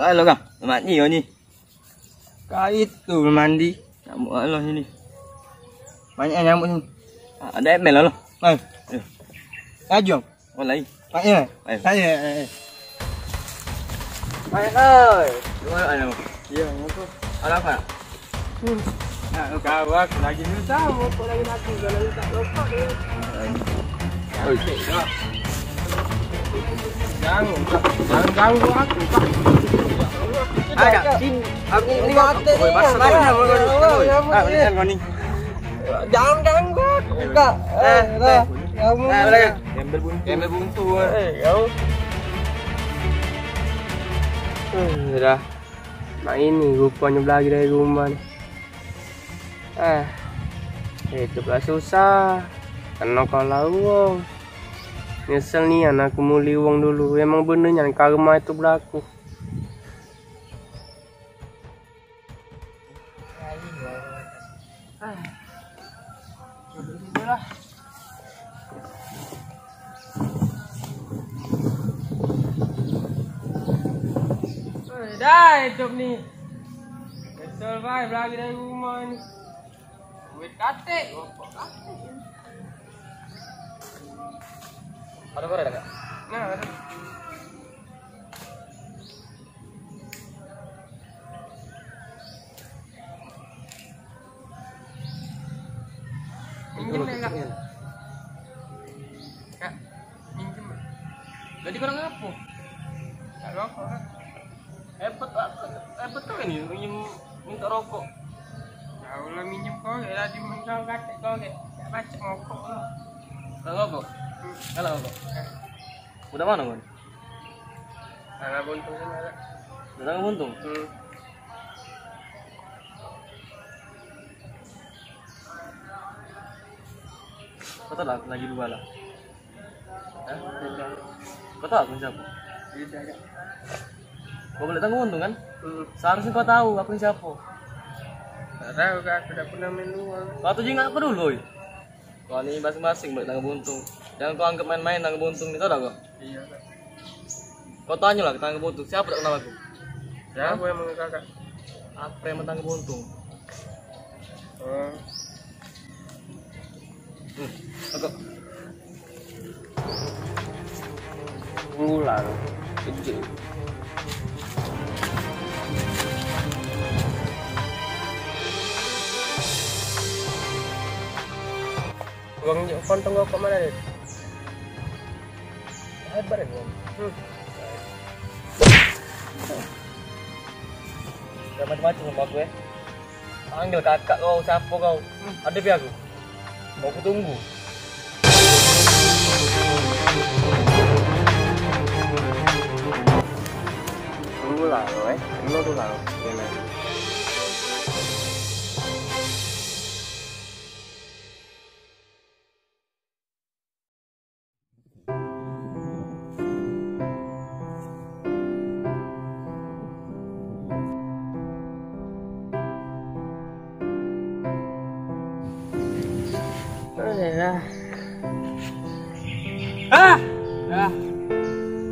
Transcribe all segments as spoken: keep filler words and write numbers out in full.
Halo, Kang. Mak ni, ni. Kait tu mandi. Nyamuk Allah sini. Banyak nyamuk sini. Ah, ada email Allah. Ayo. Ayo. Ayo. Oh, lain. Ayo. Ayo. Ayo, ayo, ayo. Ayo, ayo. Iya, ngaku. Ada apa? Hmm. Nah, kau aku lagi susah, rokok lagi mati, kalau minta rokok dia. Oi. Jangan, jangan ganggu aku, Pak. Ada, sini. Aku ini mati nih. Jangan ganggu aku, Kak. Eh, eh. Kamu. Eh, boleh. Gembel buntu. Gembel buntu. Eh, kau. Eh, dah. Nah, ini rupanya belagi dari rumah ni. Eh, hidup lah susah. Kena kalah wong. Nyesel nian aku muli wong dulu. Emang bener nian karma itu berlaku. Ah. Dah hidup ni. Kesel bae belagi dari rumah ni. Duit katik, rokok katik. Ada korek dak, Kak? Nah, ada. Minjem ya, Kak? Kak, minjem. Jadi kurang apa? Tak rokok, Kak. Hebat, hebat kau ini, minjem, minta rokok. Kau lah minjem korek lah, di kau katik korek. Tak baca rokok lah. Kalau rokok? Hmm. Kalau rokok? Eh. Udah mana, Bang? Tangga buntung sana, Kak. Udah tangga buntung? Hmm. Kau tahu lah, lagi dua lah. Hah? Kau tahu aku siapa? Kau boleh tangga buntung kan? Hmm. Seharusnya kau tahu aku siapa. Tak tahu, Kak, aku tak pernah main luar. Kau tu jingat apa dulu, oi? Kau ni masing-masing boleh tangga buntung. Jangan kau anggap main-main tangga buntung ni, tahu tak kau? Iya, Kak. Kau tanya lah ke tangga buntung, siapa tak kenal aku? Siapa yang mengenal Kakak? Apa yang tangga buntung? Oh. Hmm, aku. Ular kecil. Uang kantong kau kemana, Dit? Hebat ya, Bang. Hmm. Jangan macam-macam sama aku, eh. Panggil kakak kau, siapa kau? Hmm. Hadapi aku. Mau aku tunggu. Tunggulah kau, eh. Tunggu dulu kau. Alah. Ah! Ah!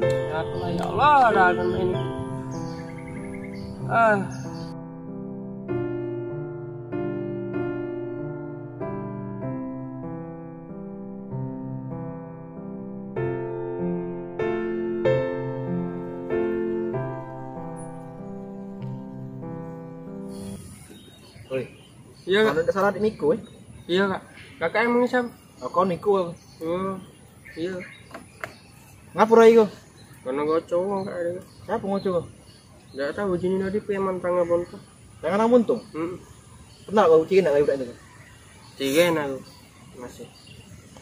Ya Allah, ya Allah, dah akan main. Ah. Oi. Iya, Kak. Mana ndak salah di Miko, eh? Iya, Kak. Kakak emang siapa? Oh, kau Miko. Oh, iya. Ngapa rai kau? Karena kau cowok, Kak. Siapa mau cowok? Ndak tahu, jini tadi preman tangga buntung. Tangga buntung? Hmm. Kenal kau, cikin nak budak itu? Cikin aku. Masih.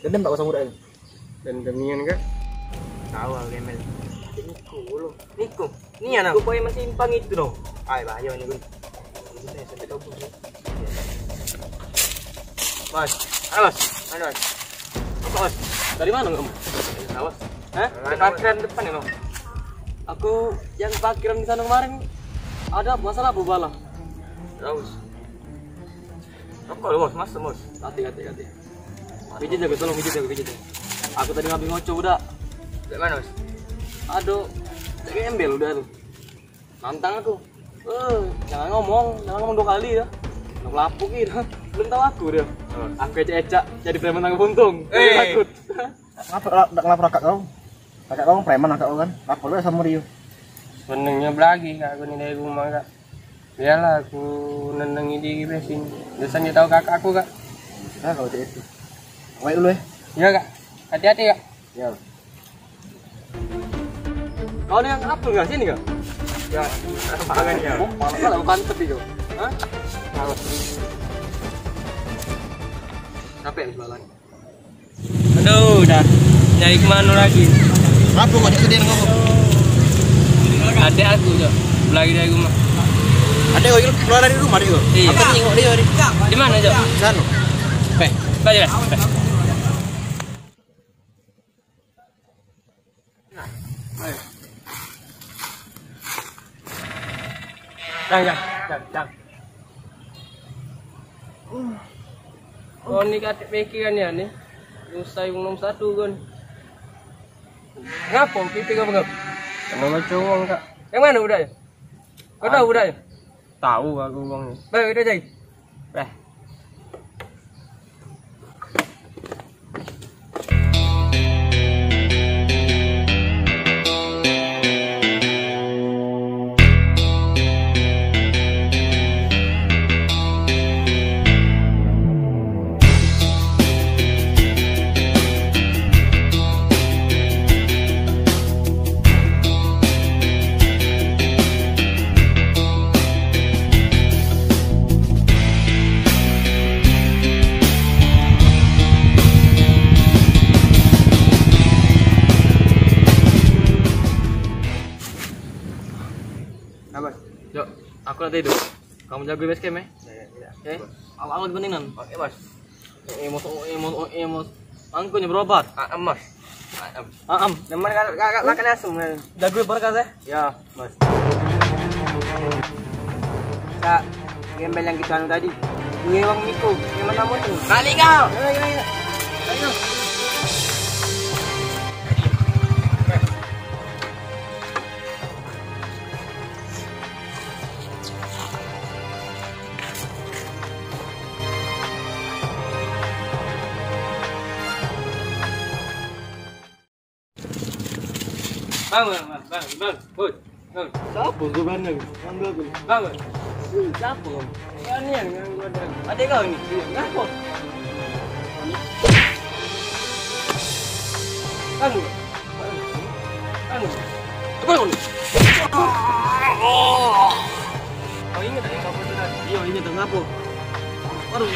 Dendam tak kau sama budak itu? Dendam nian, Kak. Tahu aku gembel. Niko, lo. Niko. Nian aku. Kau masih simpang itu, no. Ai, bahaya ni, Gun. Sampai kau. Mas, halo, Mas. Halo, Mas. Apa, Mas? Dari mana kamu? Awas. Hah? Di parkiran depan ya, no? Aku yang parkiran di sana kemarin. Ada masalah apa, Bala? Terus. Apa lu, Bos? Mas, Bos. Hati, hati, hati. Pijit jago, tolong pijit jago, pijit jago. Aku tadi ngambil ngoco udah. Dari mana, Mas? Aduh, dari embel udah tuh. Nantang aku. Eh, jangan ngomong, jangan ngomong dua kali ya. Nak lapuk gitu. Belum tahu aku dia. Aku ecak-ecak jadi preman tangkap untung. Eh. Takut. Ngapa la-, dak ngelapor kakak kau? Kakak kau preman kakak kau kan? Lapor lah sama dia. Senengnya belagi kak aku ni dari rumah kak. Biarlah aku nenengi diri besin. Dosan dia tahu kakak aku kak. Nah kalau cak itu. Baik dulu ya. Iya kak. Hati-hati kak. Ya. Kau ni yang apa kau sini kau? Ya, makan ya. Malah bukan tepi kau. Hah? Malas. Capek habis malam. Aduh, dah. Nyari kemana lagi? Apa kau sedih dengan aku? Ada aku, Cok. Lagi dari rumah. Ada kau keluar dari rumah dia kau? Iya. Apa nengok dia ni? Di mana, Cok? Sana. Peh. Baca dah. Peh. Dang, dang, dang, dang. Oh, ni katik pikiran ya ni. Usai wong nomor satu kan. Ngapo pipi kau bengap? Kena macam wong kak. Yang mana budak? Kau tahu budak? Tahu aku wong ni. Baik, kita cari. Beh. Apa? Jok, aku nak tidur. Kamu jago base camp, eh? Ya, ya, ya. Eh, awak aku dibandingkan. Oke, Bos. Emos, emos, emos. Angko nyo berobat. Ah, emas. Ah, em. Ah, em. Neman kakak, kakak makan asam, eh. Jago berkas, eh? Ya, Bos. Kak, gembel yang kita anu tadi. Duwe wong niku, yang mana mau tu? Balik kau. Ayo, ayo, ayo. Ayo. Bang, bang, bang, bang, bang. Woi, bang. Siapa tu bang? Bang, bang. Bang, bang. Woi, siapa kau? Kau ni yang, yang gua ada. Ada kau ni? Iya. Kenapa? Bang, bang. Bang, bang. Bang, bang. Kau ingat tak yang kau pernah tadi? Iya, ingat. Kenapa? Aduh.